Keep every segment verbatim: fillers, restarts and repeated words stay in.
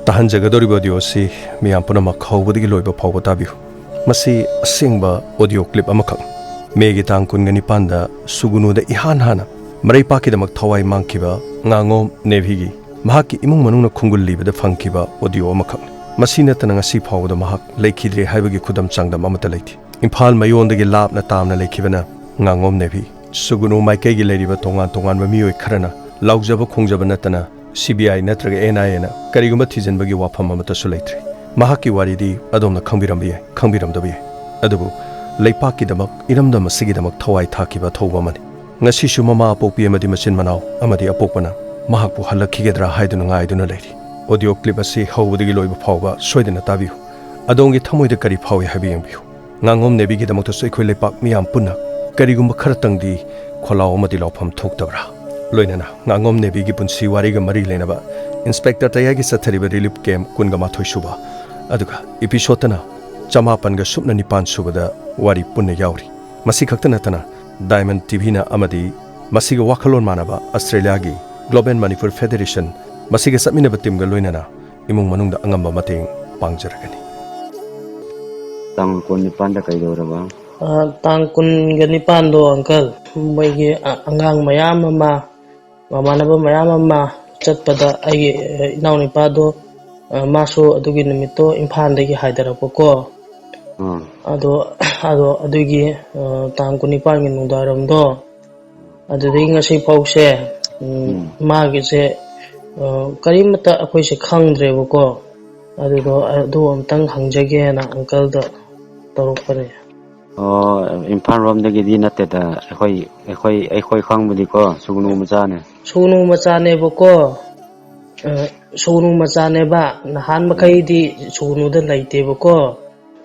ꯇꯥꯍꯟꯖꯒꯗꯧꯔꯤꯕ audio ꯑꯁꯤ ꯃꯤꯌꯥꯝ ꯄꯨꯝꯅꯃꯛ ꯍꯧꯕꯗꯒꯤ ꯂꯣꯏꯕ ꯐꯥꯎꯕ ꯇꯥꯕꯤꯌꯨ꯫ ꯃꯁꯤ ꯑꯁꯦꯡꯕ ꯑꯣꯗꯤꯑꯣ ꯀ꯭ꯂꯤꯞ ꯑꯃꯈꯛ꯫ ꯃꯦꯒꯤ ꯇꯥꯡ ꯀꯨꯟꯒ ꯅꯤꯄꯥꯟꯗ ꯁꯨꯒꯨꯅꯨꯗ ꯏꯍꯥꯟ ꯍꯥꯟꯅ ꯃꯔꯩꯄꯥꯛꯀꯤꯗꯃꯛ ꯊꯋꯥꯏ ꯃꯥꯡꯈꯤꯕ ꯉꯥꯉꯣꯝ ꯅꯦꯚꯤꯒꯤ ꯃꯍꯥꯛꯀꯤ ꯏꯃꯨꯡ ꯃꯅꯨꯡꯅ ꯈꯨꯡꯒꯨꯜ ꯂꯤꯕꯗ ꯐꯪꯈꯤꯕ ꯑꯣꯗꯤꯑꯣ ꯑꯃꯈꯛꯅꯤ꯫ ꯃꯁꯤ ꯅꯠꯇꯅ ꯉꯁꯤ ꯐꯥꯎꯕꯗ ꯃꯍꯥꯛ ꯂꯩꯈꯤꯗ꯭ꯔꯦ ꯍꯥꯏꯕꯒꯤ ꯈꯨꯗꯝ ꯆꯥꯡꯗꯝ ꯑꯃꯠꯇ ꯂꯩꯇꯦ꯫ ꯏꯝꯐꯥꯜ ꯃꯌꯣꯟꯗꯒꯤ ꯂꯥꯞꯅ ꯇꯥꯝꯅ ꯂꯩꯈꯤꯕꯅ ꯉꯥꯉꯣꯝ ꯅꯦꯚꯤ꯫ ꯁꯨꯒꯨꯅꯨ ꯃꯥꯏꯀꯩꯒꯤ ꯂꯩꯔꯤꯕ ꯇꯣꯉꯥꯟ ꯇꯣꯉꯥꯟꯕ ꯃꯤꯑꯣꯏ ꯈꯔꯅ ꯂꯥꯎꯖꯕ ꯈꯣꯡꯖꯕ ꯅꯠꯇꯅ ꯁꯤ ꯕꯤ ꯑꯥꯏ ꯅꯠꯇ꯭ꯔꯒ ꯑꯦꯟ ꯑꯥꯏ ꯑꯦꯅ ꯀꯔꯤꯒꯨꯝꯕ ꯊꯤꯖꯤꯟꯕꯒꯤ ꯋꯥꯐꯝ ꯑꯃꯠꯇꯁꯨ ꯂꯩꯇ꯭ꯔꯤ꯫ ꯃꯍꯥꯛꯀꯤ ꯋꯥꯔꯤꯗꯤ ꯑꯗꯣꯝꯅ ꯈꯪꯕꯤꯔꯝꯕ ꯌꯥꯏ, ꯈꯪꯕꯤꯔꯝꯗꯕ ꯌꯥꯏ꯫ ꯑꯗꯨꯕꯨ ꯂꯩꯄꯥꯛꯀꯤꯗꯃꯛ, ꯏꯔꯝꯗꯝ ꯑꯁꯤꯒꯤꯗꯃꯛ ꯊꯋꯥꯏ ꯊꯥꯈꯤꯕ ꯑꯊꯧꯕ ꯑꯃꯅꯤ꯫ ꯉꯁꯤꯁꯨ ꯃꯃꯥ ꯑꯄꯣꯛꯄꯤ ꯑꯃꯗꯤ ꯃꯆꯤꯟ ꯃꯅꯥꯎ ꯑꯃꯗꯤ ꯑꯄꯣꯛꯄꯅ ꯃꯍꯥꯛꯄꯨ ꯍꯜꯂꯛꯈꯤꯒꯗ꯭ꯔꯥ ꯍꯥꯏꯗꯨꯅ ꯉꯥꯏꯗꯨꯅ ꯂꯩꯔꯤ꯫ ꯑꯣꯗꯤꯑꯣ ꯀ꯭ꯂꯤꯞ ꯑꯁꯤ ꯍꯧꯕꯗꯒꯤ ꯂꯣꯏꯕ ꯐꯥꯎꯕ ꯁꯣꯏꯗꯅ ꯇꯥꯕꯤꯌꯨ꯫ ꯑꯗꯣꯝꯒꯤ ꯊꯃꯣꯏꯗ ꯀꯔꯤ ꯐꯥꯎꯏ ꯍꯥꯏꯕ ꯌꯦꯡꯕꯤꯌꯨ꯫ ꯉꯥꯉꯣꯝ ꯅꯦꯚꯤꯒꯤꯗꯃꯛꯇꯁꯨ ꯑꯩꯈꯣꯏ ꯂꯩꯄꯥꯛ ꯃꯤꯌꯥꯝ ꯄꯨꯟꯅ ꯀꯔꯤꯒꯨꯝꯕ ꯈꯔꯇꯪꯗꯤ ꯈꯣꯜꯂꯥꯎ ꯑꯃꯗꯤ ꯂꯥꯎꯐꯝ ꯊꯣꯛꯇꯕ꯭ꯔꯥ? ꯂꯣꯏꯅꯅ ꯉꯥꯉꯣꯝ ꯅꯦꯚꯤꯒꯤ ꯄꯨꯟꯁꯤ ꯋꯥꯔꯤꯒ ꯃꯔꯤ ꯂꯩꯅꯕ ꯏꯟꯁꯄꯦꯛꯇꯔ ꯇꯌꯥꯏꯒꯤ ꯆꯠꯊꯔꯤꯕ ꯔꯤꯂꯤꯐ ꯀꯦꯝꯞ ꯀꯨꯟꯒ ꯃꯥꯊꯣꯏ ꯁꯨꯕ, ꯑꯗꯨꯒ ꯏꯄꯤꯁꯣꯗꯇꯅ ꯆꯃꯥꯄꯟꯒ ꯁꯨꯞꯅ ꯅꯤꯄꯥꯟ ꯁꯨꯕꯗ ꯋꯥꯔꯤ ꯄꯨꯟꯅ ꯌꯥꯎꯔꯤ꯫ ꯃꯁꯤ ꯈꯛꯇ ꯅꯠꯇꯅ ꯗꯥꯏꯃꯟ ꯇꯤ ꯚꯤꯅ ꯑꯃꯗꯤ ꯃꯁꯤꯒ ꯋꯥꯈꯜꯂꯣꯟ ꯃꯥꯟꯅꯕ ꯑꯁꯇ꯭ꯔꯦꯂꯤꯌꯥꯒꯤ ꯒ꯭ꯂꯣꯕꯦꯜ ꯃꯅꯤꯄꯨꯔ ꯐꯦꯗꯦꯔꯦꯁꯟ, ꯃꯁꯤꯒ ꯆꯠꯃꯤꯟꯅꯕ ꯇꯤꯝꯒ ꯂꯣꯏꯅꯅ ꯏꯃꯨꯡ ꯃꯅꯨꯡꯗ ꯑꯉꯝꯕ ꯃꯇꯦꯡ ꯄꯥꯡꯖꯔꯒꯅꯤ꯫ ꯇꯥꯡ ꯀꯨꯟꯅꯤꯄꯥꯟꯗ ꯀꯩꯗꯧꯔꯕ? ꯑ, ꯇꯥꯡ ꯀꯨꯟꯒ ꯅꯤꯄꯥꯟꯗꯣ, ꯑꯪꯀꯜ, ꯃꯣꯏꯒꯤ, ꯑ, ꯑꯉꯥꯡ ꯃꯌꯥꯝ ꯑꯃ, ꯃꯃꯥꯟꯅꯕ ꯃꯌꯥꯝ ꯑꯃ ꯆꯠꯄꯗ ꯑꯩꯒꯤ, ꯑ, ꯏꯅꯥꯎꯅꯨꯄꯥꯗꯣ, ꯑ, ꯃꯥꯁꯨ ꯑꯗꯨꯒꯤ ꯅꯨꯃꯤꯠꯇꯣ ꯏꯝꯐꯥꯜꯗꯒꯤ ꯍꯥꯏꯊꯔꯛꯄꯀꯣ꯫ ꯑꯥ꯫ ꯑꯗꯣ, ꯑꯗꯣ ꯑꯗꯨꯒꯤ, ꯑ, ꯇꯥꯡ ꯀꯨꯟꯅꯤꯄꯥꯟꯒꯤ ꯅꯨꯡꯗꯥꯡꯋꯥꯏꯔꯝꯗꯣ, ꯑꯗꯨꯗꯒꯤ ꯉꯁꯤ ꯐꯥꯎꯁꯦ, ꯎꯝ, ꯎꯝ꯫ ꯃꯥꯒꯤꯁꯦ, ꯑ, ꯀꯔꯤꯃꯠꯇ ꯑꯩꯈꯣꯏꯁꯦ ꯈꯪꯗ꯭ꯔꯦꯕꯀꯣ꯫ ꯑꯗꯨꯗꯣ, ꯑꯗꯨ ꯑꯝꯇꯪ ꯍꯪꯖꯒꯦꯅ ꯑꯪꯀꯜꯗ ꯇꯧꯔꯛꯄꯅꯦ꯫ ꯑꯣ, ꯏꯝꯐꯥꯜ ꯔꯣꯝꯗꯒꯤꯗꯤ ꯅꯠꯇꯦꯗ, ꯑꯩꯈꯣꯏ, ꯑꯩꯈꯣꯏ, ꯑꯩꯈꯣꯏ ꯈꯪꯕꯗꯤꯀꯣ, ꯁꯨꯒꯅꯨ ꯃꯆꯥꯅꯦ꯫ ꯁꯨꯒꯅꯨ ꯃꯆꯥꯅꯦꯕꯀꯣ꯫ ꯑ, ꯁꯨꯒꯅꯨ ꯃꯆꯥꯅꯦꯕ꯫ ꯅꯍꯥꯟ ꯃꯈꯩꯗꯤ ꯁꯨꯒꯅꯨꯗ ꯂꯩꯇꯦꯕꯀꯣ꯫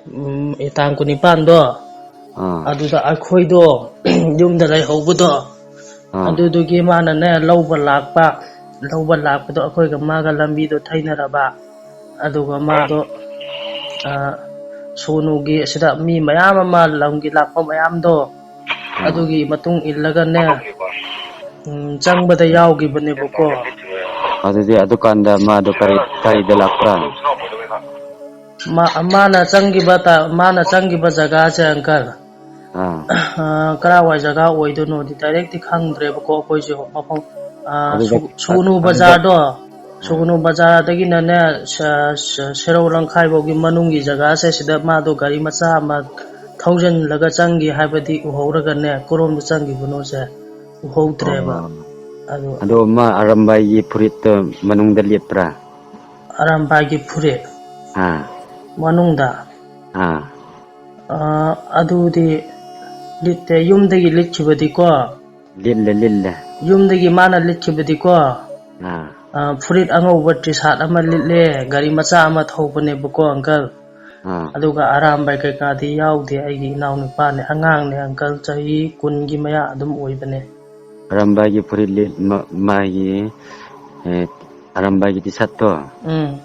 ꯎꯝ, ꯇꯥꯡ ꯀꯨꯟꯅꯤꯄꯥꯟꯗꯣ, ꯑꯥ꯫ ꯑꯗꯨꯗ ꯑꯩꯈꯣꯏꯗꯣ ꯌꯨꯝꯗ ꯂꯩꯍꯧꯕꯗꯣ, ꯑꯥ꯫ ꯑꯗꯨꯗꯨꯒꯤ ꯃꯥꯅꯅꯦ ꯂꯧꯕ ꯂꯥꯛꯄ, ꯂꯧꯕ ꯂꯥꯛꯄꯗꯣ ꯑꯩꯈꯣꯏꯒ ꯃꯥꯒ ꯂꯝꯕꯤꯗꯣ ꯊꯩꯅꯔꯕ, ꯑꯗꯨꯒ ꯃꯥꯗꯣ, ꯑꯥ, ꯁꯣꯅꯨꯒꯤ ꯑꯁꯤꯗ ꯃꯤ ꯃꯌꯥꯝ ꯑꯃ, ꯂꯝꯒꯤ ꯂꯥꯛꯄ ꯃꯌꯥꯝꯗꯣ, ꯑꯥ꯫ ꯑꯗꯨꯒꯤ ꯃꯇꯨꯡ ꯏꯜꯂꯒꯅꯦ, ꯎꯝ, ꯆꯪꯕꯗ ꯌꯥꯎꯈꯤꯕꯅꯦꯕꯀꯣ꯫ ꯑꯗꯨꯗꯤ ꯑꯗꯨꯀꯥꯟꯗ ꯃꯥꯗꯣ ꯀꯔꯤ, ꯀꯔꯤꯗ ꯂꯥꯛꯄ꯭ꯔꯥ? ꯃꯥ-, ꯃꯥꯅ ꯆꯪꯈꯤꯕ ꯇ-, ꯃꯥꯅ ꯆꯪꯈꯤꯕ ꯖꯒꯥꯁꯦ, ꯑꯪꯀꯜ, ꯑꯥ꯫ ꯑ, ꯀꯔꯥꯏꯋꯥꯏ ꯖꯒꯥ ꯑꯣꯏꯗꯣꯏꯅꯣꯗꯤ ꯗꯥꯏꯔꯦꯛꯇꯤ ꯈꯪꯗ꯭ꯔꯦꯕꯀꯣ ꯑꯩꯈꯣꯏꯁꯨ꯫ ꯃꯐꯝ, ꯑ, ꯑꯗꯨꯗ ꯁꯨ-, ꯁꯨꯒꯅꯨ ꯑꯗꯨꯗ ꯕꯖꯥꯔꯗꯣ, ꯑꯥ꯫ ꯁꯨꯒꯅꯨ ꯕꯖꯥꯔꯗꯒꯤꯅꯅꯦ, ꯁ-, ꯁ-, ꯁꯦꯔꯧ ꯂꯝꯈꯥꯏ ꯐꯥꯎꯒꯤ ꯃꯅꯨꯡꯒꯤ ꯖꯒꯥꯁꯦ, ꯁꯤꯗ ꯃꯥꯗꯣ ꯒꯥꯔꯤ ꯃꯆꯥ ꯑꯃ ꯊꯧꯖꯤꯜꯂꯒ ꯆꯪꯈꯤ ꯍꯥꯏꯕꯗꯤ ꯎꯍꯧꯔꯒꯅꯦ, ꯀꯔꯣꯝꯗ ꯆꯪꯈꯤꯕꯅꯣꯁꯦ ꯎꯍꯧꯗ꯭ꯔꯦꯕ꯫ ꯑꯣ꯫ ꯑꯗꯨ ꯑꯗꯣ ꯃꯥ ꯑꯔꯥꯝꯕꯥꯏꯒꯤ ꯐꯨꯔꯤꯠꯇꯣ ꯃꯅꯨꯡꯗ ꯂꯤꯠꯄ꯭ꯔꯥ? ꯑꯔꯥꯝꯕꯥꯏꯒꯤ ꯐꯨꯔꯤꯠ ꯑꯥ꯫ ꯃꯅꯨꯡꯗ? ꯑꯥ꯫ ꯑ, ꯑꯗꯨꯗꯤ ꯂꯤꯠꯇꯦ꯫ ꯌꯨꯝꯗꯒꯤ ꯂꯤꯠꯈꯤꯕꯗꯤꯀꯣ? ꯂꯤꯠꯂꯦ, ꯂꯤꯠꯂꯦ꯫ ꯌꯨꯝꯗꯒꯤ ꯃꯥꯅ ꯂꯤꯠꯈꯤꯕꯗꯤꯀꯣ? ꯑꯥ꯫ ꯑ, ꯐꯨꯔꯤꯠ ꯑꯉꯧꯕ ꯇꯤ ꯁꯥꯔꯠ ꯑꯃ ꯂꯤꯠꯂꯦ, ꯒꯥꯔꯤ ꯃꯆꯥ ꯑꯃ ꯊꯧꯕꯅꯦꯕꯀꯣ, ꯑꯪꯀꯜ꯫ ꯑꯥ꯫ ꯑꯗꯨꯒ ꯑꯔꯥꯝꯕꯥꯏ ꯀꯩꯀꯥꯗꯤ ꯌꯥꯎꯗꯦ, ꯑꯩꯒꯤ ꯏꯅꯥꯎꯅꯨꯄꯥꯅꯦ, ꯑꯉꯥꯡꯅꯦ, ꯑꯪꯀꯜ, ꯆꯍꯤ ꯀꯨꯟꯒꯤ ꯃꯌꯥ ꯑꯗꯨꯝ ꯑꯣꯏꯕꯅꯦ꯫ ꯑꯔꯥꯝꯕꯥꯏꯒꯤ ꯐꯨꯔꯤꯠ ꯂꯤꯠ-, ꯃ-, ꯃꯥꯒꯤ, ꯑꯦ, ꯑꯔꯥꯝꯕꯥꯏꯒꯤ ꯇꯤ ꯁꯥꯔꯠꯇꯣ, ꯎꯝ꯫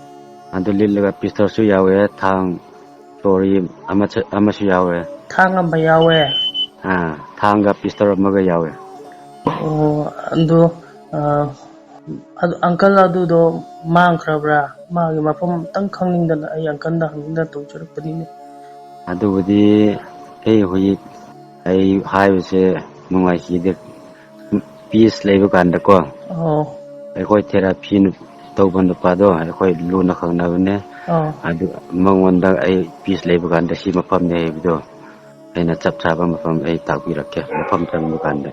ꯑꯗꯨ ꯂꯤꯠꯂꯒ ꯄꯤꯁꯇꯜꯁꯨ ꯌꯥꯎꯋꯦ, ꯊꯥꯡ, ꯆꯣꯔꯤ ꯑꯃꯁꯨ, ꯑꯃꯁꯨ ꯌꯥꯎꯋꯦ꯫ ꯊꯥꯡ ꯑꯃ ꯌꯥꯎꯋꯦ? ꯑꯥ, ꯊꯥꯡꯒ ꯄꯤꯁꯇꯜ ꯑꯃꯒ ꯌꯥꯎꯋꯦ꯫ ꯑꯣ, ꯑꯗꯨ, ꯑ, ꯑꯗꯨ, ꯑꯪꯀꯜ, ꯑꯗꯨꯗꯣ ꯃꯥꯡꯈ꯭ꯔꯕ꯭ꯔꯥ? ꯃꯥꯒꯤ ꯃꯐꯝ ꯑꯝꯇꯪ ꯈꯪꯅꯤꯡꯗꯅ ꯑꯩ ꯑꯪꯀꯜꯗ ꯍꯪꯅꯤꯡꯗꯅ ꯇꯧꯖꯔꯛꯄꯅꯤꯅꯦ꯫ ꯑꯗꯨꯕꯨꯗꯤ ꯑꯩ ꯍꯧꯖꯤꯛ ꯑꯩ ꯍꯥꯏꯕꯁꯦ ꯅꯨꯡꯉꯥꯏꯈꯤꯗꯦ꯫ ꯄꯤꯁ ꯂꯩꯕ ꯀꯥꯟꯗꯀꯣ, ꯑꯣ꯫ ꯑꯩꯈꯣꯏ ꯊꯦꯔꯥꯄꯤ ꯇꯧꯕ ꯅꯨꯄꯥꯗꯣ ꯑꯩꯈꯣꯏ ꯂꯨꯅ ꯈꯪꯅꯕꯅꯦ꯫ ꯑꯣ꯫ ꯑꯗꯨ ꯃꯉꯣꯟꯗ ꯑꯩ ꯄꯤꯁ ꯂꯩꯕ ꯀꯥꯟꯗ ꯁꯤ ꯃꯐꯝꯅꯦ ꯍꯥꯏꯕꯗꯣ ꯑꯩꯅ ꯆꯞ ꯆꯥꯕ ꯃꯐꯝ ꯑꯩ ꯇꯥꯛꯄꯤꯔꯛꯀꯦ, ꯃꯐꯝ ꯆꯪꯕ ꯀꯥꯟꯗ꯫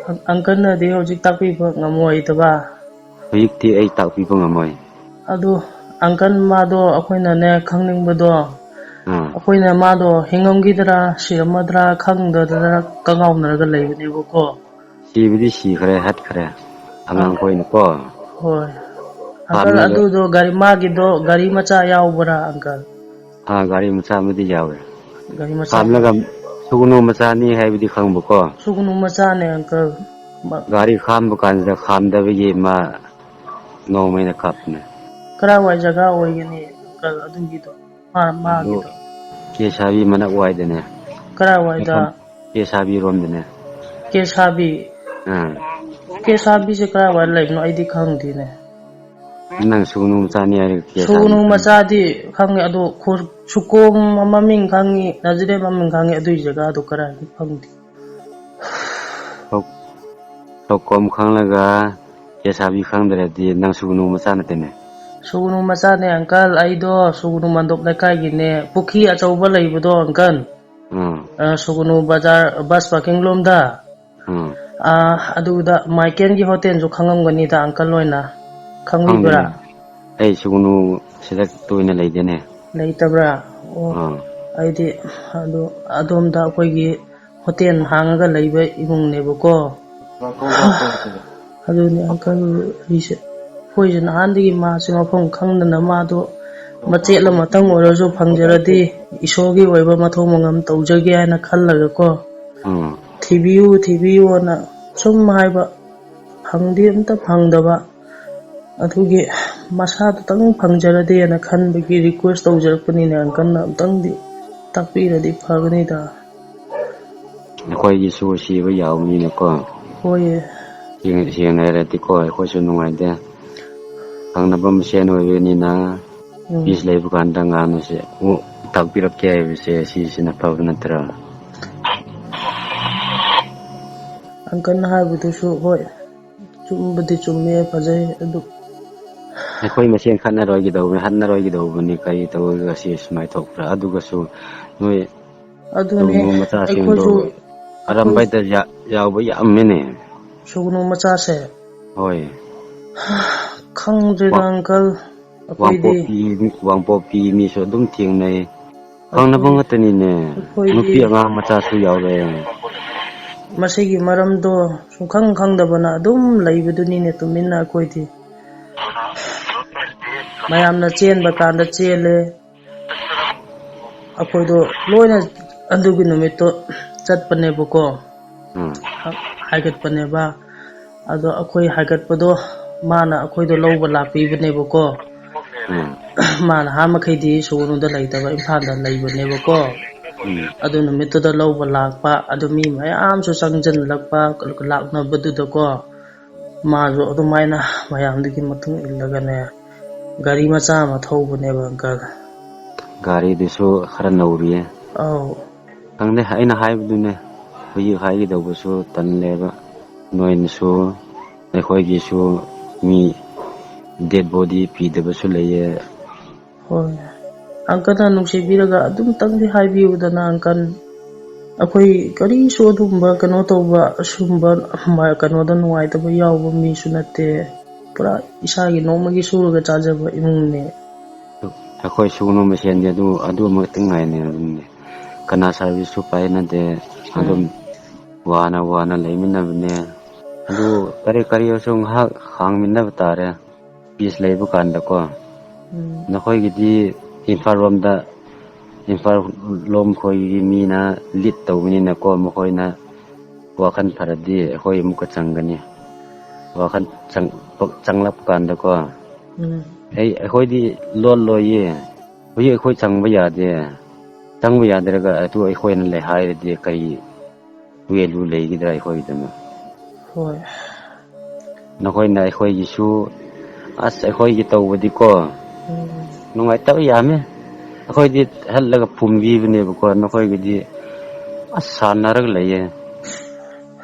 ꯑꯪ-, ꯑꯪꯀꯜꯅꯗꯤ ꯍꯧꯖꯤꯛ ꯇꯥꯛꯄꯤꯕ ꯉꯝꯃꯣꯏꯗꯕ? ꯍꯧꯖꯤꯛꯇꯤ ꯑꯩ ꯇꯥꯛꯄꯤꯕ ꯉꯝꯃꯣꯏ꯫ ꯑꯗꯨ, ꯑꯪꯀꯜ, ꯃꯥꯗꯣ ꯑꯩꯈꯣꯏꯅꯅꯦ ꯈꯪꯅꯤꯡꯕꯗꯣ, ꯑꯥ꯫ ꯑꯩꯈꯣꯏꯅ ꯃꯥꯗꯣ ꯍꯤꯡꯉꯝꯈꯤꯗ꯭ꯔꯥ, ꯁꯤꯔꯝꯃꯗ꯭ꯔꯥ ꯈꯪꯗꯗꯅ ꯀꯉꯥꯎꯅꯔꯒ ꯂꯩꯕꯅꯦꯕꯀꯣ꯫ ꯁꯤꯕꯗꯤ ꯁꯤꯈ꯭ꯔꯦ, ꯍꯠꯈ꯭ꯔꯦ꯫ ꯑꯥ꯫ ꯑꯉꯥꯡꯈꯣꯏꯅꯀꯣ꯫ ꯍꯣꯏ꯫ ꯑꯪꯀꯜ, ꯍꯥꯞꯂꯒ ꯑꯗꯨꯗꯣ ꯒꯥꯔꯤ, ꯃꯥꯒꯤꯗꯣ ꯒꯥꯔꯤ ꯃꯆꯥ ꯌꯥꯎꯕ꯭ꯔꯥ, ꯑꯪꯀꯜ? ꯑꯥ, ꯒꯥꯔꯤ ꯃꯆꯥ ꯑꯃꯗꯤ ꯌꯥꯎꯋꯦ꯫ ꯒꯥꯔꯤ ꯃꯆꯥ? ꯈꯥꯝꯂꯒ ꯁꯨꯒꯅꯨ ꯃꯆꯥꯅꯤ ꯍꯥꯏꯕꯗꯤ ꯈꯪꯕꯀꯣ꯫ ꯁꯨꯒꯅꯨ ꯃꯆꯥꯅꯦ, ꯑꯪꯀꯜ꯫ ꯃ- ꯒꯥꯔꯤ ꯈꯥꯝꯕ ꯀꯥꯟꯁꯤꯗ ꯈꯥꯝꯗꯕꯒꯤ ꯃꯥ ꯅꯣꯡꯃꯩꯅ ꯀꯥꯞꯄꯅꯦ꯫ ꯀꯔꯥꯏꯋꯥꯏ ꯖꯒꯥ ꯑꯣꯏꯒꯅꯤ, ꯑꯪꯀꯜ, ꯑꯗꯨꯒꯤꯗꯣ? ꯃꯥ-, ꯑꯗꯨ ꯃꯥꯒꯤꯗꯣ? ꯀꯦꯁꯥꯕꯤ ꯃꯅꯥꯛ ꯋꯥꯏꯗꯅꯦ꯫ ꯀꯔꯥꯏꯋꯥꯏꯗ? ꯃꯐꯝ ꯀꯦꯁꯥꯕꯤ ꯔꯣꯝꯗꯅꯦ꯫ ꯀꯦꯁꯥꯕꯤ? ꯑꯥ꯫ ꯀꯦꯁꯥꯕꯤꯁꯦ ꯀꯔꯥꯏꯋꯥꯏ ꯂꯩꯕꯅꯣ? ꯑꯩꯗꯤ ꯈꯪꯗꯦꯅꯦ꯫ ꯅꯪ ꯁꯨꯒꯅꯨ ꯃꯆꯥꯅꯤ ꯍꯥꯏꯔꯒ ꯀꯦꯁ ꯁꯨꯒꯅꯨ ꯍꯥꯏꯕꯅꯤ꯫ ꯃꯆꯥꯗꯤ ꯈꯪꯉꯦ, ꯑꯗꯣ ꯈꯨ- ꯁꯨꯀꯣꯝ ꯃꯃꯤꯡ ꯈꯪꯉꯤ, ꯅꯖꯔꯦꯠ ꯃꯃꯤꯡ ꯈꯪꯉꯤ, ꯑꯗꯨꯏ ꯖꯒꯥꯗꯣ ꯀꯔꯥꯏꯅꯣ ꯈꯪꯗꯦ꯫ ꯁꯧ- ꯁꯧꯀꯣꯝ ꯈꯪꯂꯒ ꯀꯦꯁꯥꯕꯤ ꯈꯪꯗ꯭ꯔꯗꯤ ꯅꯪ ꯁꯨꯒꯅꯨ ꯃꯆꯥ ꯅꯠꯇꯦꯅꯦ꯫ ꯁꯨꯒꯅꯨ ꯃꯆꯥꯅꯦ ꯑꯪꯀꯜ, ꯑꯩꯗꯣ ꯁꯨꯒꯅꯨ ꯃꯟꯗꯣꯞ ꯂꯩꯀꯥꯏꯒꯤꯅꯦ, ꯄꯨꯈ꯭ꯔꯤ ꯑꯆꯧꯕ ꯂꯩꯕꯗꯣ ꯑꯪꯀꯜ, ꯎꯝ ꯑ, ꯁꯨꯒꯅꯨ ꯕꯖꯥꯔ ꯕꯁ ꯄꯥꯔꯀꯤꯡ ꯂꯣꯝꯗ, ꯎꯝ ꯑ, ꯑꯗꯨꯗ ꯃꯥꯏꯀꯦꯜꯒꯤ ꯍꯣꯇꯦꯜꯁꯨ ꯈꯪꯉꯝꯒꯅꯤꯗ ꯑꯪꯀꯜ ꯍꯣꯏꯅ, ꯈꯪꯕꯤꯕ꯭ꯔꯥ? ꯈꯪꯗꯦꯅꯦ꯫ ꯑꯩ ꯁꯨꯒꯅꯨ ꯁꯤꯗ ꯇꯣꯏꯅ ꯂꯩꯗꯦꯅꯦ꯫ ꯂꯩꯇꯕ꯭ꯔꯥ? ꯑꯣ, ꯑꯥ ꯑꯩꯗꯤ ꯑꯗꯨ ꯑꯗꯣꯝꯗ ꯑꯩꯈꯣꯏꯒꯤ ꯍꯣꯇꯦꯜ ꯍꯥꯡꯉꯒ ꯂꯩꯕ ꯏꯃꯨꯡꯅꯦꯕꯀꯣ꯫ ꯑꯗꯨꯅꯤ ꯑꯪꯀꯜ, ꯑꯩꯁꯦ, ꯑꯩꯈꯣꯏꯁꯦ ꯅꯍꯥꯟꯗꯒꯤ ꯃꯥꯁꯦ ꯃꯐꯝ ꯈꯪꯗꯅ, ꯃꯥꯗꯣ ꯃꯆꯦꯠ ꯑꯃꯇꯪ ꯑꯣꯏꯔꯁꯨ ꯐꯪꯖꯔꯗꯤ ꯏꯁꯣꯔꯒꯤ ꯑꯣꯏꯕ ꯃꯊꯧ ꯃꯉꯝ ꯇꯧꯖꯒꯦ ꯍꯥꯏꯅ ꯈꯜꯂꯒꯀꯣ, ꯎꯝ ꯊꯤꯕꯤꯌꯨ ꯊꯤꯕꯤꯌꯨꯅ ꯁꯨꯝ ꯍꯥꯏꯕ, ꯐꯪꯗꯤ ꯑꯝꯇ ꯐꯪꯗꯕ꯫ ꯑꯗꯨꯒꯤ ꯃꯁꯥꯗꯨꯇꯪ ꯐꯪꯖꯔꯗꯤꯅ ꯈꯟꯕꯒꯤ ꯔꯤꯀ꯭ꯋꯦꯁ ꯇꯧꯖꯔꯛꯄꯅꯤꯅꯦ ꯑꯪꯀꯜꯅ, ꯑꯝꯇꯪꯗꯤ ꯇꯥꯛꯄꯤꯔꯗꯤ ꯐꯒꯅꯤꯗ꯫ ꯑꯩꯈꯣꯏꯒꯤꯁꯨ ꯁꯤꯕ ꯌꯥꯎꯕꯅꯤꯅꯀꯣ꯫ ꯍꯣꯏꯌꯦ꯫ ꯁꯦꯡ- ꯁꯦꯡꯅ ꯍꯥꯏꯔꯗꯤꯀꯣ, ꯑꯩꯈꯣꯏꯁꯨ ꯅꯨꯡꯉꯥꯏꯇꯦ꯫ ꯈꯪꯅꯕ ꯃꯁꯦꯟ ꯑꯣꯏꯕꯅꯤꯅ ꯎꯝ꯫ ꯄꯤꯁ ꯂꯩꯕ ꯀꯥꯟꯗ ꯉꯥꯡꯅꯁꯦ꯫ ꯑꯃꯨꯛ ꯇꯥꯛꯄꯤꯔꯛꯀꯦ ꯍꯥꯏꯕꯁꯦ ꯁꯤꯁꯤꯅ ꯐꯕ ꯅꯠꯇ꯭ꯔꯥ? ꯑꯪꯀꯜꯅ ꯍꯥꯏꯕꯗꯨꯁꯨ ꯍꯣꯏ, ꯆꯨꯝꯕꯗꯤ ꯆꯨꯝꯃꯦ, ꯐꯖꯩ꯫ ꯑꯗꯨ ꯑꯩꯈꯣꯏ ꯃꯁꯦꯟ ꯈꯠꯅꯔꯣꯏꯒꯗꯧꯕꯅꯤ, ꯍꯠꯅꯔꯣꯏꯒꯗꯧꯕꯅꯤ, ꯀꯔꯤ ꯇꯧꯔꯒ ꯁꯤ ꯁꯨꯃꯥꯏꯅ ꯊꯣꯛꯄ꯭ꯔꯥ? ꯑꯗꯨꯒꯁꯨ ꯅꯣꯏ ꯑꯗꯨꯅꯦ ꯇꯧꯅꯨ ꯃꯆꯥꯁꯤꯡꯗꯣ ꯑꯩꯈꯣꯏꯁꯨ, ꯑꯔꯝꯕꯩꯗ ꯌꯥ- ꯌꯥꯎꯕ ꯌꯥꯝꯃꯤꯅꯦ꯫ ꯁꯨꯒꯅꯨ ꯃꯆꯥꯁꯦ꯫ ꯍꯣꯏ꯫ ꯈꯪꯗ꯭ꯔꯦꯗ ꯋꯥ- ꯑꯪꯀꯜ, ꯑꯩꯈꯣꯏꯗꯤ ꯋꯥꯡꯄꯣꯛꯄꯤ ꯋꯥꯡꯄꯣꯛꯄꯤ ꯃꯤꯁꯨ ꯑꯗꯨꯝ ꯊꯦꯡꯅꯩ꯫ ꯈꯪꯅꯕ ꯑꯩꯈꯣꯏ- ꯉꯥꯛꯇꯅꯤꯅꯦ꯫ ꯑꯩꯈꯣꯏꯗꯤ ꯅꯨꯄꯤ ꯑꯉꯥꯡ ꯃꯆꯥꯁꯨ ꯌꯥꯎꯔꯦ꯫ ꯃꯁꯤꯒꯤ ꯃꯔꯝꯗꯣ ꯁꯨꯡꯈꯪ ꯈꯪꯗꯕꯅ ꯑꯗꯨꯝ ꯂꯩꯕꯗꯨꯅꯤꯅꯦ ꯇꯨꯃꯤꯟꯅ ꯑꯩꯈꯣꯏꯗꯤ꯫ ꯃꯌꯥꯝꯅ ꯆꯦꯟꯕ ꯀꯥꯟꯗ ꯆꯦꯜꯂꯦ꯫ ꯑꯩꯈꯣꯏꯗꯣ ꯂꯣꯏꯅ ꯑꯗꯨꯒꯤ ꯅꯨꯃꯤꯠꯇꯣ ꯆꯠꯄꯅꯦꯕꯀꯣ꯫ ꯎꯝ꯫ ꯍꯥꯏꯒꯠꯄꯅꯦꯕ꯫ ꯑꯗꯣ ꯑꯩꯈꯣꯏ ꯍꯥꯏꯒꯠꯄꯗꯣ ꯃꯥꯅ ꯑꯩꯈꯣꯏꯗꯣ ꯂꯧꯕ ꯂꯥꯛꯄꯤꯕꯅꯦꯕꯀꯣ꯫ ꯎꯝ꯫ ꯃꯥꯅ ꯑꯍꯥꯟ ꯃꯈꯩꯗꯤ ꯁꯨꯒꯅꯨꯗ ꯂꯩꯇꯕ, ꯏꯝꯐꯥꯜꯗ ꯂꯩꯕꯅꯦꯕꯀꯣ꯫ ꯎꯝ꯫ ꯑꯗꯨ ꯅꯨꯃꯤꯠꯇꯨꯗ ꯂꯧꯕ ꯂꯥꯛꯄ, ꯑꯗꯨ ꯃꯤ ꯃꯌꯥꯝꯁꯨ ꯆꯪꯁꯤꯜꯂꯛꯄ, ꯂꯥꯛꯅꯕꯗꯨꯗꯀꯣ꯫ ꯃꯥꯁꯨ ꯑꯗꯨꯃꯥꯏꯅ ꯃꯌꯥꯝꯗꯨꯒꯤ ꯃꯇꯨꯡ ꯏꯜꯂꯒꯅꯦ, ꯒꯥꯔꯤ ꯃꯆꯥ ꯑꯃ ꯊꯧꯕꯅꯦꯕ, ꯑꯪꯀꯜ꯫ ꯒꯥꯔꯤꯗꯨꯁꯨ ꯈꯔ ꯅꯧꯔꯤꯌꯦ꯫ ꯑꯧ꯫ ꯈꯪꯗꯦ, ꯑꯩꯅ ꯍꯥꯏꯕꯗꯨꯅꯦ, ꯍꯧꯖꯤꯛ ꯍꯥꯏꯒꯗꯧꯕꯁꯨ ꯇꯜꯂꯦꯕ꯫ ꯅꯣꯏꯅꯁꯨ, ꯑꯩꯈꯣꯏꯒꯤꯁꯨ ꯃꯤ ꯗꯦꯠ ꯕꯣꯗꯤ ꯄꯤꯗꯕꯁꯨ ꯂꯩꯌꯦ꯫ ꯍꯣꯏ꯫ ꯑꯪꯀꯜꯅ ꯅꯨꯡꯁꯤꯕꯤꯔꯒ ꯑꯗꯨꯝꯇꯪꯗꯤ ꯍꯥꯏꯕꯤꯌꯨꯗꯅ, ꯑꯪꯀꯜ꯫ ꯑꯩꯈꯣꯏ ꯀꯔꯤꯁꯨ ꯑꯗꯨꯝꯕ ꯀꯩꯅꯣ ꯇꯧꯕ, ꯑꯁꯨꯝꯕ ꯃ-, ꯀꯩꯅꯣꯗ ꯅꯨꯡꯉꯥꯏꯇꯕ ꯌꯥꯎꯕ ꯃꯤꯁꯨ ꯅꯠꯇꯦ꯫ ꯄꯨꯔꯥ ꯏꯁꯥꯒꯤ ꯅꯣꯡꯃꯒꯤ ꯁꯨꯔꯒ ꯆꯥꯖꯕ ꯏꯃꯨꯡꯅꯦ꯫ ꯑꯩꯈꯣꯏ ꯁꯨꯒꯅꯨ ꯃꯁꯦꯟꯗꯤ ꯑꯗꯨ, ꯑꯗꯨ ꯑꯃꯈꯛꯇꯪ ꯉꯥꯏꯅꯦ ꯑꯗꯨꯝꯅꯦ꯫ ꯀꯅꯥ ꯁꯥꯔꯚꯤꯁꯁꯨ ꯄꯥꯏꯅꯗꯦ꯫ ꯑꯗꯨꯝ ꯋꯥꯅ ꯋꯥꯅ ꯂꯩꯃꯤꯟꯅꯕꯅꯦ꯫ ꯑꯗꯨ ꯀꯔꯤ ꯀꯔꯤ ꯑꯣꯏꯔꯁꯨ ꯉꯥꯏꯍꯥꯛ ꯈꯥꯡꯃꯤꯟꯅꯕ ꯇꯥꯔꯦ꯫ ꯄꯤꯁ ꯂꯩꯕ ꯀꯥꯟꯗꯀꯣ꯫ ꯎꯝ꯫ ꯅꯈꯣꯏꯒꯤꯗꯤ ꯏꯝꯐꯥꯜ ꯔꯣꯝꯗ, ꯏꯝꯐꯥꯜ ꯂꯣꯝ ꯈꯣꯏꯒꯤ ꯃꯤꯅ ꯂꯤꯠ ꯇꯧꯕꯅꯤꯅꯀꯣ, ꯃꯈꯣꯏꯅ ꯋꯥꯈꯜ ꯐꯔꯗꯤ ꯑꯩꯈꯣꯏ ꯑꯃꯨꯛꯀ ꯆꯪꯒꯅꯤ꯫ ꯋꯥꯈꯜ ꯆꯪ-, ꯆꯪꯂꯛꯄ ꯀꯥꯟꯗꯀꯣ, ꯎꯝ꯫ ꯑꯩ, ꯑꯩꯈꯣꯏꯗꯤ ꯂꯣꯜ ꯂꯣꯏꯌꯦ꯫ ꯍꯧꯖꯤꯛ ꯑꯩꯈꯣꯏ ꯆꯪꯕ ꯌꯥꯗꯦ꯫ ꯆꯪꯕ ꯌꯥꯗ꯭ꯔꯒ ꯑꯗꯨ ꯑꯩꯈꯣꯏꯅ ꯂꯩ ꯍꯥꯏꯔꯗꯤ ꯀꯔꯤ ꯚꯦꯂꯨ ꯂꯩꯒꯗ꯭ꯔꯥ ꯑꯩꯈꯣꯏꯒꯤꯗꯃꯛ? ꯍꯣꯏ꯫ ꯅꯈꯣꯏꯅ ꯑꯩꯈꯣꯏꯒꯤꯁꯨ, ꯑꯁ, ꯑꯩꯈꯣꯏꯒꯤ ꯇꯧꯕꯗꯤꯀꯣ, ꯎꯝ꯫ ꯅꯨꯡꯉꯥꯏꯇꯕ ꯌꯥꯝꯃꯦ꯫ ꯑꯩꯈꯣꯏꯗꯤ ꯍꯜꯂꯒ ꯐꯨꯝꯕꯤꯕꯅꯦꯕꯀꯣ, ꯅꯈꯣꯏꯒꯤꯗꯤ ꯑꯁ ꯁꯥꯟꯅꯔꯒ ꯂꯩꯌꯦ꯫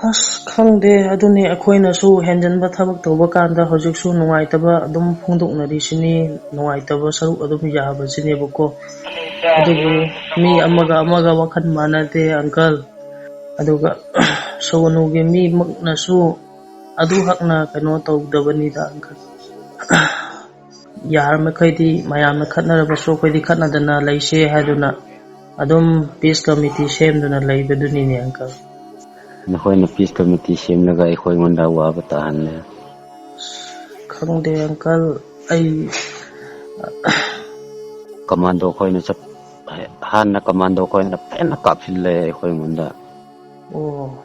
ꯑꯁ, ꯈꯪꯗꯦ, ꯑꯗꯨꯅꯤ ꯑꯩꯈꯣꯏꯅꯁꯨ ꯍꯦꯟꯖꯟꯕ ꯊꯕꯛ ꯇꯧꯕ ꯀꯥꯟꯗ ꯍꯧꯖꯤꯛꯁꯨ ꯅꯨꯡꯉꯥꯏꯇꯕ ꯑꯗꯨꯝ ꯐꯣꯡꯗꯣꯛꯅꯔꯤꯁꯤꯅꯤ, ꯅꯨꯡꯉꯥꯏꯇꯕ ꯁꯔꯨꯛ ꯑꯗꯨꯝ ꯌꯥꯕꯁꯤꯅꯦꯕꯀꯣ꯫ ꯑꯗꯨꯕꯨ ꯃꯤ ꯑꯃꯒ ꯑꯃꯒ ꯋꯥꯈꯜ ꯃꯥꯟꯅꯗꯦ, ꯑꯪꯀꯜ꯫ ꯑꯗꯨꯒ ꯁꯣꯅꯨꯒꯤ ꯃꯤꯃꯛꯅꯁꯨ ꯑꯗꯨ ꯍꯛꯅ ꯀꯩꯅꯣ ꯇꯧꯗꯕꯅꯤꯗ, ꯑꯪꯀꯜ꯫ ꯌꯥꯔꯤꯃꯈꯩꯗꯤ ꯃꯌꯥꯝꯅ ꯈꯠꯅꯔꯕꯁꯨ ꯑꯩꯈꯣꯏꯗꯤ ꯈꯠꯅꯗꯅ ꯂꯩꯁꯦ ꯍꯥꯏꯗꯨꯅ ꯑꯗꯨꯝ ꯄꯤꯁ ꯀꯃꯤꯇꯤ ꯁꯦꯝꯗꯨꯅ ꯂꯩꯕꯗꯨꯅꯤꯅꯦ, ꯑꯪꯀꯜ꯫ ꯅꯈꯣꯏꯅ ꯄꯤꯁ ꯀꯃꯤꯇꯤ ꯁꯦꯝꯂꯒ ꯑꯩꯈꯣꯏꯉꯣꯟꯗ ꯑꯋꯥꯕ ꯇꯥꯍꯜꯂꯦ꯫ ꯈꯪꯗꯦ, ꯑꯪꯀꯜ, ꯑꯩ ꯀꯃꯥꯟꯗꯣ ꯈꯣꯏꯅ ꯆꯞ-, ꯍꯥꯟꯅ ꯀꯃꯥꯟꯗꯣ ꯈꯣꯏꯅ ꯐꯖꯅ ꯀꯥꯞꯁꯤꯜꯂꯦ ꯑꯩꯈꯣꯏꯉꯣꯟꯗ꯫ ꯑꯣ꯫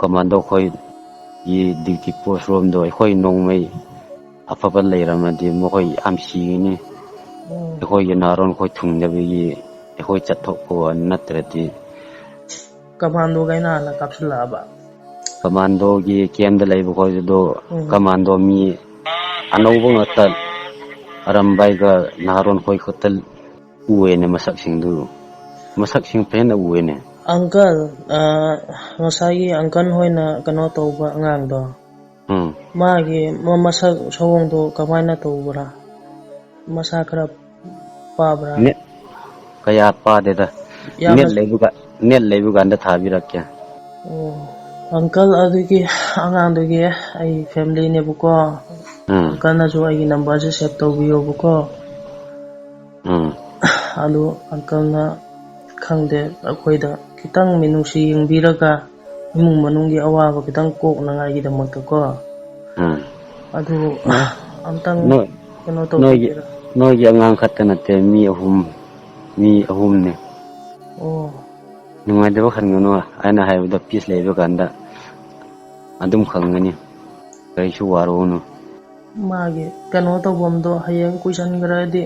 ꯀꯃꯥꯟꯗꯣ ꯈꯣꯏꯒꯤ ꯗ꯭ꯌꯨꯇꯤ ꯄꯣꯁ ꯔꯣꯝꯗꯣ ꯑꯩꯈꯣꯏ ꯅꯣꯡꯃꯩ ꯑꯐꯕ ꯂꯩꯔꯝꯃꯗꯤ ꯃꯈꯣꯏ ꯌꯥꯝ ꯁꯤꯒꯅꯤ꯫ ꯑꯣ꯫ ꯑꯩꯈꯣꯏꯒꯤ ꯅꯥꯔꯣꯟ ꯈꯣꯏ ꯊꯨꯡꯗꯕꯒꯤ ꯑꯩꯈꯣꯏ ꯆꯠꯊꯣꯛꯄ ꯋꯥꯅꯤ, ꯅꯠꯇ꯭ꯔꯗꯤ ꯀꯃꯥꯟꯗꯣꯈꯩꯅ ꯍꯥꯟꯅ ꯀꯥꯞꯁꯤꯜꯂꯛꯑꯕ? ꯀꯃꯥꯟꯗꯣꯒꯤ ꯀꯦꯝꯗ ꯂꯩꯕ ꯈꯣꯏꯗꯨꯗꯣ, ꯎꯝ꯫ ꯀꯃꯥꯟꯗꯣ ꯃꯤ ꯑꯅꯧꯕ ꯉꯥꯛꯇ, ꯑꯔꯝꯕꯥꯏꯒ ꯅꯍꯥꯔꯣꯟ ꯈꯣꯏ ꯈꯛꯇ ꯎꯑꯦꯅꯦ ꯃꯁꯛꯁꯤꯡꯗꯨ꯫ ꯃꯁꯛꯁꯤꯡ ꯐꯖꯅ ꯎꯑꯦꯅꯦ꯫ ꯑꯪꯀꯜ, ꯑ, ꯉꯁꯥꯏꯒꯤ ꯑꯪꯀꯜ ꯍꯣꯏꯅ ꯀꯩꯅꯣ ꯇꯧꯕ ꯑꯉꯥꯡꯗꯣ, ꯎꯝ꯫ ꯃꯥꯒꯤ ꯃ-, ꯃꯁꯛ ꯁꯑꯣꯡꯗꯣ ꯀꯃꯥꯏꯅ ꯇꯧꯕ꯭ꯔꯥ? ꯃꯁꯥ ꯈꯔ ꯄꯥꯕ꯭ꯔꯥ? ꯅꯦꯠ ꯀꯌꯥ ꯄꯥꯗꯦꯗ꯫ ꯌꯥꯝꯅ ꯅꯦꯠ ꯂꯩꯕ ꯀꯥ-, ꯅꯦꯠ ꯂꯩꯕ ꯀꯥꯟꯗ ꯊꯥꯕꯤꯔꯛꯀꯦ꯫ ꯑꯣ, ꯑꯪꯀꯜ, ꯑꯗꯨꯒꯤ ꯑꯉꯥꯡꯗꯨꯒꯤ ꯑꯩ ꯐꯦꯃꯤꯂꯤꯅꯦꯕꯀꯣ꯫ ꯎꯝ꯫ ꯑꯪꯀꯜꯅꯁꯨ ꯑꯩꯒꯤ ꯅꯝꯕꯔꯁꯦ ꯁꯦꯚ ꯇꯧꯕꯤꯌꯣꯕꯀꯣ꯫ ꯎꯝ꯫ ꯑꯗꯨ ꯑꯪꯀꯜꯅ, ꯈꯪꯗꯦ, ꯑꯩꯈꯣꯏꯗ ꯈꯤꯇꯪ ꯃꯤꯅꯨꯡꯁꯤ ꯌꯦꯡꯕꯤꯔꯒ ꯏꯃꯨꯡ ꯃꯅꯨꯡꯒꯤ ꯑꯋꯥꯕ ꯈꯤꯇꯪ ꯀꯣꯛꯅꯉꯥꯏꯒꯤꯗꯃꯛꯇꯀꯣ꯫ ꯎꯝ꯫ ꯑꯗꯨ ꯅꯣꯏ, ꯑꯝꯇꯪ ꯅꯣꯏ, ꯀꯩꯅꯣ ꯅꯣꯏꯒꯤ, ꯇꯧꯕꯤꯒꯦꯔꯥ? ꯅꯣꯏꯒꯤ ꯑꯉꯥꯡ ꯈꯛꯇ ꯅꯠꯇꯦ, ꯃꯤ ꯑꯍꯨꯝ, ꯃꯤ ꯑꯍꯨꯝꯅꯦ꯫ ꯑꯣ꯫ ꯅꯨꯡꯉꯥꯏꯇꯕ ꯈꯟꯒꯅꯨ, ꯑꯩꯅ ꯍꯥꯏꯕꯗꯣ ꯄꯤꯁ ꯂꯩꯕ ꯀꯥꯟꯗ ꯑꯗꯨꯝ ꯈꯪꯒꯅꯤ, ꯀꯔꯤꯁꯨ ꯋꯥꯔꯨꯅꯨ꯫ ꯃꯥꯒꯤ ꯀꯩꯅꯣ ꯇꯧꯐꯝꯗꯣ ꯍꯌꯦꯡ ꯀꯨꯏꯁꯟꯈ꯭ꯔꯗꯤ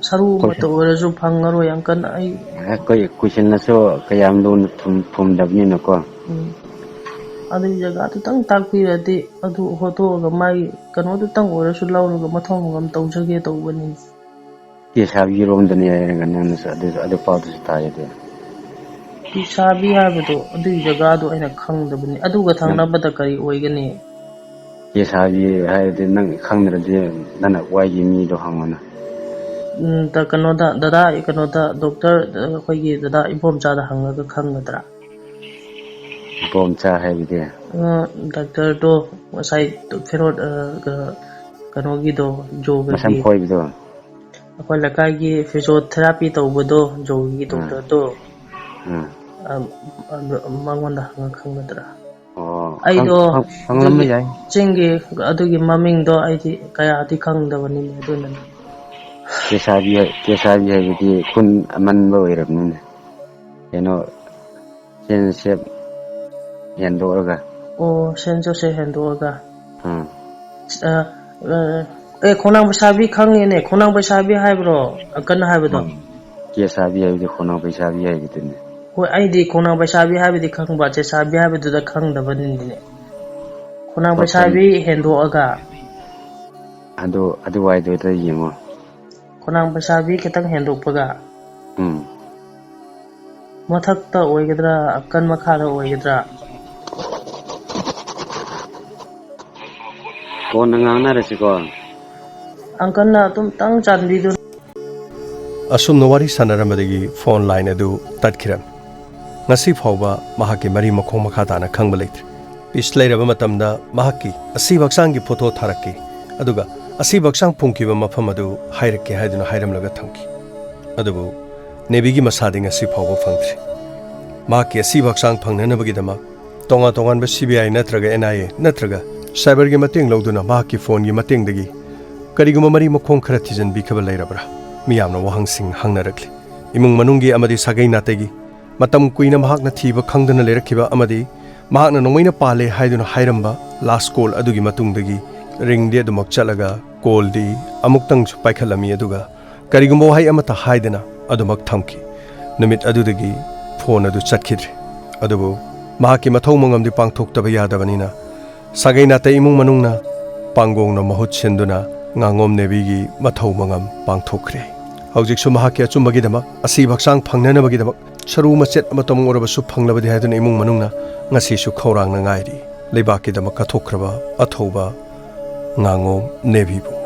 ꯁꯔꯨ ꯑꯃꯠꯇ ꯑꯣꯏꯔꯁꯨ ꯐꯪꯉꯔꯣꯏ, ꯑꯪꯀꯜ꯫ ꯑꯩ ꯑꯩꯈꯣꯏ ꯀꯨꯏꯁꯜꯂꯁꯨ ꯀꯌꯥꯝ ꯂꯨꯅ ꯊꯨꯝ-, ꯊꯨꯝꯗꯕꯅꯤꯅꯀꯣ꯫ ꯎꯝ꯫ ꯑꯗꯨꯒꯤ ꯖꯒꯥꯗꯨꯇꯪ ꯇꯥꯛꯄꯤꯔꯗꯤ ꯑꯗꯨ ꯍꯣꯠꯇꯣꯛꯑꯒ ꯃꯥꯒꯤ ꯀꯩꯅꯣꯗꯨꯇꯪ ꯑꯣꯏꯔꯁꯨ ꯂꯧꯔꯒ ꯃꯊꯧ ꯃꯉꯝ ꯇꯧꯖꯒꯦ ꯇꯧꯕꯅꯤ꯫ ꯀꯦꯁꯥꯕꯤꯔꯣꯝꯗꯅꯤ ꯍꯥꯏꯔꯒ ꯅꯪꯅꯁꯨ ꯑꯗꯨ, ꯑꯗꯨ ꯄꯥꯎꯗꯨꯁꯨ ꯇꯥꯏꯌꯦ ꯑꯗꯨ꯫ ꯀꯦꯁꯥꯕꯤ ꯍꯥꯏꯕꯗꯣ ꯑꯗꯨꯒꯤ ꯖꯒꯥꯗꯣ ꯑꯩꯅ ꯈꯪꯗꯕꯅꯤ꯫ ꯑꯗꯨꯒ ꯅꯪ ꯊꯪꯅꯕꯗ ꯀꯔꯤ ꯑꯣꯏꯒꯅꯤ? ꯀꯦꯁꯥꯕꯤ ꯍꯥꯏꯔꯗꯤ ꯅꯪ ꯈꯪꯗ꯭ꯔꯗꯤ ꯅꯅꯛ ꯋꯥꯏꯒꯤ ꯃꯤꯗꯣ ꯍꯪꯉꯣꯅ꯫ ꯎꯝ, ꯗ-, ꯀꯩꯅꯣꯗ, ꯗꯗꯥ, ꯀꯩꯅꯣꯗ, ꯗꯣꯛꯇꯔ, ꯑꯩꯈꯣꯏꯒꯤ ꯗꯗꯥ ꯏꯕꯣꯝꯆꯥꯗ ꯍꯪꯉꯒ ꯈꯪꯒꯗ꯭ꯔꯥ? ꯏꯕꯣꯝꯆꯥ ꯍꯥꯏꯕꯗꯤ? ꯑ, ꯗꯥꯛꯇꯔꯗꯣ ꯉꯁꯥꯏ ꯐꯦꯔꯣꯠ, ꯑ, ꯀ-, ꯀꯩꯅꯣꯒꯤꯗꯣ, ꯖꯣꯒꯒꯤ꯫ ꯃꯁꯝ ꯈꯣꯏꯕꯗꯣ? ꯑꯩꯈꯣꯏ ꯂꯩꯀꯥꯏꯒꯤ ꯐꯤꯖꯣꯊꯦꯔꯥꯄꯤ ꯇꯧꯕꯗꯣ, ꯖꯣꯒꯒꯤ ꯎꯝ꯫ ꯗꯣꯛꯇꯔꯗꯣ꯫ ꯎꯝ꯫ ꯑ, ꯑꯗꯨ ꯃꯉꯣꯟꯗ ꯍꯪꯉ ꯈꯪꯒꯗ꯭ꯔꯥ? ꯑꯣ, ꯈꯪ-, ꯑꯩꯗꯣ ꯈꯪ-, ꯈꯪꯂꯝꯕ ꯑꯗꯨꯒꯤ ꯌꯥꯏ꯫ ꯆꯤꯡꯒꯤ ꯑꯗꯨꯒꯤ ꯃꯃꯤꯡꯗꯣ ꯑꯩꯗꯤ ꯀꯌꯥꯗꯤ ꯈꯪꯗꯕꯅꯤꯅꯦ, ꯑꯗꯨꯅꯅꯦ꯫ ꯀꯦꯁꯥꯕꯤ ꯍꯥꯏ-, ꯀꯦꯁꯥꯕꯤ ꯍꯥꯏꯕꯗꯤ ꯈꯨꯟ ꯑꯃꯟꯕ ꯑꯣꯏꯔꯕꯅꯤꯅꯦ꯫ ꯀꯩꯅꯣ, ꯁꯦꯟ ꯖꯣꯁꯦꯞ ꯍꯦꯟꯗꯣꯛꯑꯒ꯫ ꯑꯣ, ꯁꯦꯟ ꯖꯣꯁꯦꯞ ꯍꯦꯟꯗꯣꯛꯑꯒ꯫ ꯎꯝ꯫ ꯑ, ꯑ, ꯑꯦ, ꯈꯣꯡꯅꯥꯡ ꯄꯩꯁꯥꯕꯤ ꯈꯪꯉꯦꯅꯦ, ꯈꯣꯡꯅꯥꯡ ꯄꯩꯁꯥꯕꯤ ꯍꯥꯏꯕ꯭ꯔꯣ? ꯑꯀꯟ ꯍꯥꯏꯕꯗꯣ? ꯎꯝ꯫ ꯀꯦꯁꯥꯕꯤ ꯍꯥꯏꯕꯗꯤ ꯈꯣꯡꯅꯥꯡ ꯄꯩꯁꯥꯕꯤ ꯍꯥꯏꯕꯗꯨꯅꯤ꯫ ꯍꯣꯏ, ꯑꯩꯗꯤ ꯈꯣꯡꯅꯥꯡ ꯄꯩꯁꯥꯕꯤ ꯍꯥꯏꯕꯗꯤ ꯈꯪꯕ, ꯆꯦꯁꯥꯕꯤ ꯍꯥꯏꯕꯗꯨꯗ ꯈꯪꯗꯕꯅꯤꯅꯦ꯫ ꯈꯣꯡꯅꯥꯡ ꯄꯩꯁꯥꯕꯤ ꯍꯦꯟꯗꯣꯛꯑꯒ꯫ ꯑꯗꯨ, ꯑꯗꯨꯋꯥꯏꯗꯨꯗ ꯌꯦꯡꯉꯣ꯫ ꯈꯣꯡꯅꯥꯡ ꯄꯩꯁꯥꯕꯤ ꯈꯤꯇꯪ ꯍꯦꯟꯗꯣꯛꯄꯒ꯫ ꯎꯝ꯫ ꯃꯊꯛꯇ ꯑꯣꯏꯒꯗ꯭ꯔꯥ, ꯑꯪꯀꯜ ꯃꯈꯥꯗ ꯑꯣꯏꯒꯗ꯭ꯔꯥ? ꯀꯣꯟꯅ ꯉꯥꯡꯅꯔꯁꯤꯀꯣ꯫ ꯑꯪꯀꯜꯅ ꯑꯗꯨꯝꯇꯪ ꯆꯥꯟꯕꯤꯗꯨꯅ꯫ ꯑꯁꯨꯝꯅ ꯋꯥꯔꯤ ꯁꯥꯟꯅꯔꯝꯕꯗꯒꯤ ꯐꯣꯟ ꯂꯥꯏꯟ ꯑꯗꯨ ꯇꯠꯈꯤꯔꯝꯃꯤ꯫ ꯉꯁꯤ ꯐꯥꯎꯕ ꯃꯍꯥꯛꯀꯤ ꯃꯔꯤ ꯃꯈꯣꯡ ꯃꯈꯥ ꯇꯥꯅ ꯈꯪꯕ ꯂꯩꯇ꯭ꯔꯤ꯫ ꯄꯤꯁ ꯂꯩꯔꯕ ꯃꯇꯝꯗ ꯃꯍꯥꯛꯀꯤ ꯑꯁꯤꯕ ꯍꯛꯆꯥꯡꯒꯤ ꯐꯣꯇꯣ ꯊꯥꯔꯛꯈꯤ, ꯑꯗꯨꯒ ꯑꯁꯤꯕ ꯍꯛꯆꯥꯡ ꯐꯨꯝꯈꯤꯕ ꯃꯐꯝ ꯑꯗꯨ ꯍꯥꯏꯔꯛꯀꯦ ꯍꯥꯏꯗꯨꯅ ꯍꯥꯏꯔꯝꯂꯒ ꯊꯝꯈꯤ꯫ ꯑꯗꯨꯕꯨ ꯅꯦꯕꯤꯒꯤ ꯃꯁꯥꯗꯤ ꯉꯁꯤ ꯐꯥꯎꯕ ꯐꯪꯗ꯭ꯔꯤ꯫ ꯃꯍꯥꯛꯀꯤ ꯑꯁꯤꯕ ꯍꯛꯆꯥꯡ ꯐꯪꯅꯅꯕꯒꯤꯗꯃꯛ ꯇꯣꯉꯥꯟ ꯇꯣꯉꯥꯟꯕ ꯁꯤ ꯕꯤ ꯑꯥꯏ ꯅꯠꯇ꯭ꯔꯒ ꯑꯦꯟ ꯑꯥꯏ ꯑꯦ ꯅꯠꯇ꯭ꯔꯒ ꯁꯥꯏꯕꯔꯒꯤ ꯃꯇꯦꯡ ꯂꯧꯗꯨꯅ ꯃꯍꯥꯛꯀꯤ ꯐꯣꯟꯒꯤ ꯃꯇꯦꯡꯗꯒꯤ ꯀꯔꯤꯒꯨꯝꯕ ꯃꯔꯤ ꯃꯈꯣꯡ ꯈꯔ ꯊꯤꯖꯤꯟꯕꯤꯈꯤꯕ ꯂꯩꯔꯕ꯭ꯔꯥ? ꯃꯤꯌꯥꯝꯅ ꯋꯥꯍꯪꯁꯤꯡ ꯍꯪꯅꯔꯛꯂꯤ꯫ ꯏꯃꯨꯡ ꯃꯅꯨꯡꯒꯤ ꯑꯃꯗꯤ ꯁꯥꯒꯩ ꯅꯥꯇꯩꯒꯤ ꯃꯇꯝ ꯀꯨꯏꯅ ꯃꯍꯥꯛꯅ ꯊꯤꯕ ꯈꯪꯗꯅ ꯂꯩꯔꯛꯈꯤꯕ ꯑꯃꯗꯤ ꯃꯍꯥꯛꯅ ꯅꯣꯡꯃꯩꯅ ꯄꯥꯜꯂꯦ ꯍꯥꯏꯗꯨꯅ ꯍꯥꯏꯔꯝꯕ ꯂꯥꯁ ꯀꯣꯜ ꯑꯗꯨꯒꯤ ꯃꯇꯨꯡꯗꯒꯤ ꯔꯤꯡꯗꯤ ꯑꯗꯨꯃꯛ ꯆꯠꯂꯒ ꯀꯣꯜꯗꯤ ꯑꯃꯨꯛꯇꯪꯁꯨ ꯄꯥꯏꯈꯠꯂꯝꯃꯤ, ꯑꯗꯨꯒ ꯀꯔꯤꯒꯨꯝꯕ ꯋꯥꯍꯩ ꯑꯃꯠꯇ ꯍꯥꯏꯗꯅ ꯑꯗꯨꯃꯛ ꯊꯝꯈꯤ꯫ ꯅꯨꯃꯤꯠ ꯑꯗꯨꯗꯒꯤ ꯐꯣꯟ ꯑꯗꯨ ꯆꯠꯈꯤꯗ꯭ꯔꯦ꯫ ꯑꯗꯨꯕꯨ ꯃꯍꯥꯛꯀꯤ ꯃꯊꯧ ꯃꯉꯝꯗꯤ ꯄꯥꯡꯊꯣꯛꯇꯕ ꯌꯥꯗꯕꯅꯤꯅ ꯁꯥꯒꯩ ꯅꯥꯇꯩ ꯏꯃꯨꯡ ꯃꯅꯨꯡꯅ ꯄꯥꯡꯒꯣꯡꯅ ꯃꯍꯨꯠ ꯁꯤꯟꯗꯨꯅ ꯉꯥꯉꯣꯝ ꯅꯦꯕꯤꯒꯤ ꯃꯊꯧ ꯃꯉꯝ ꯄꯥꯡꯊꯣꯛꯈ꯭ꯔꯦ꯫ ꯍꯧꯖꯤꯛꯁꯨ ꯃꯍꯥꯛꯀꯤ ꯑꯆꯨꯝꯕꯒꯤꯗꯃꯛ, ꯑꯁꯤꯕ ꯍꯛꯆꯥꯡ ꯐꯪꯅꯅꯕꯒꯤꯗꯃꯛ ꯁꯔꯨ ꯃꯆꯦꯠ ꯑꯃꯇꯪ ꯑꯣꯏꯔꯕꯁꯨ ꯐꯪꯂꯕꯗꯤ ꯍꯥꯏꯗꯨꯅ ꯏꯃꯨꯡ ꯃꯅꯨꯡꯅ ꯉꯁꯤꯁꯨ ꯈꯧꯔꯥꯡꯅ ꯉꯥꯏꯔꯤ꯫ ꯂꯩꯕꯥꯛꯀꯤꯗꯃꯛ ꯀꯠꯊꯣꯛꯈ꯭ꯔꯕ ꯑꯊꯧꯕ ꯉꯥꯉꯣꯝ ꯅꯦꯕꯤꯕꯨ꯫